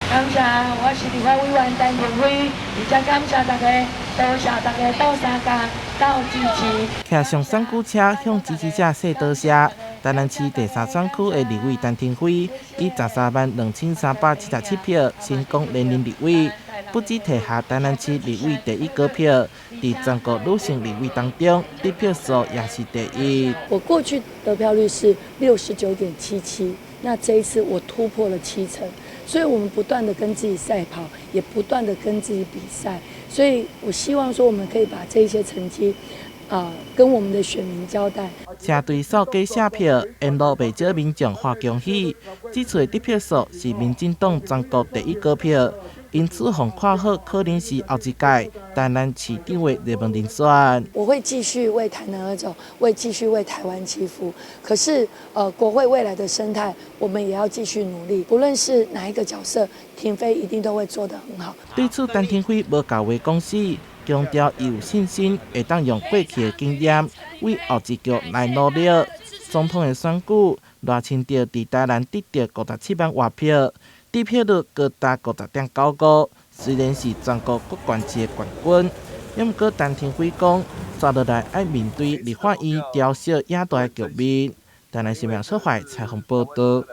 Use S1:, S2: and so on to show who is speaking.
S1: 感謝，我是立法委員陳亭妃，而且感謝大家，多謝大家鬥相共、鬥支持。
S2: 騎上選舉車向支持者說多謝。台南市第三選區的立委陳亭妃以13萬2377票成功連任立委，不只提下台南市立委第一高票，佇全國女性立委當中得票數也是第一。
S3: 我過去得票率是69.77，那這一次我突破了7成，所以我們不斷的跟自己賽跑，也不斷的跟自己比賽，所以我希望說我們可以把這些成績啊，跟我們的選民交代。
S2: 車隊掃街寫票，沿路袂少民眾喊恭喜。這次的得票數是民進黨全國第一高票，因此予看好可能是後一屆台南市長的熱門人選。
S3: 我會繼續為台南而走，會繼續為台灣祈福。可是，國會未來的生態，我們也要繼續努力。不論是哪一個角色，亭妃一定都會做得很好。
S2: 對此，陳亭妃無共話講死，強調伊有信心會當用過去的經驗為後一局來努力。總統的選舉，賴清德佇台南得著57萬外票，得票率高達50.95，雖然是全國各縣市的冠軍，毋過陳亭妃講，紲落來愛面對立法院朝小野大的局面。台南新聞出發採訪報道。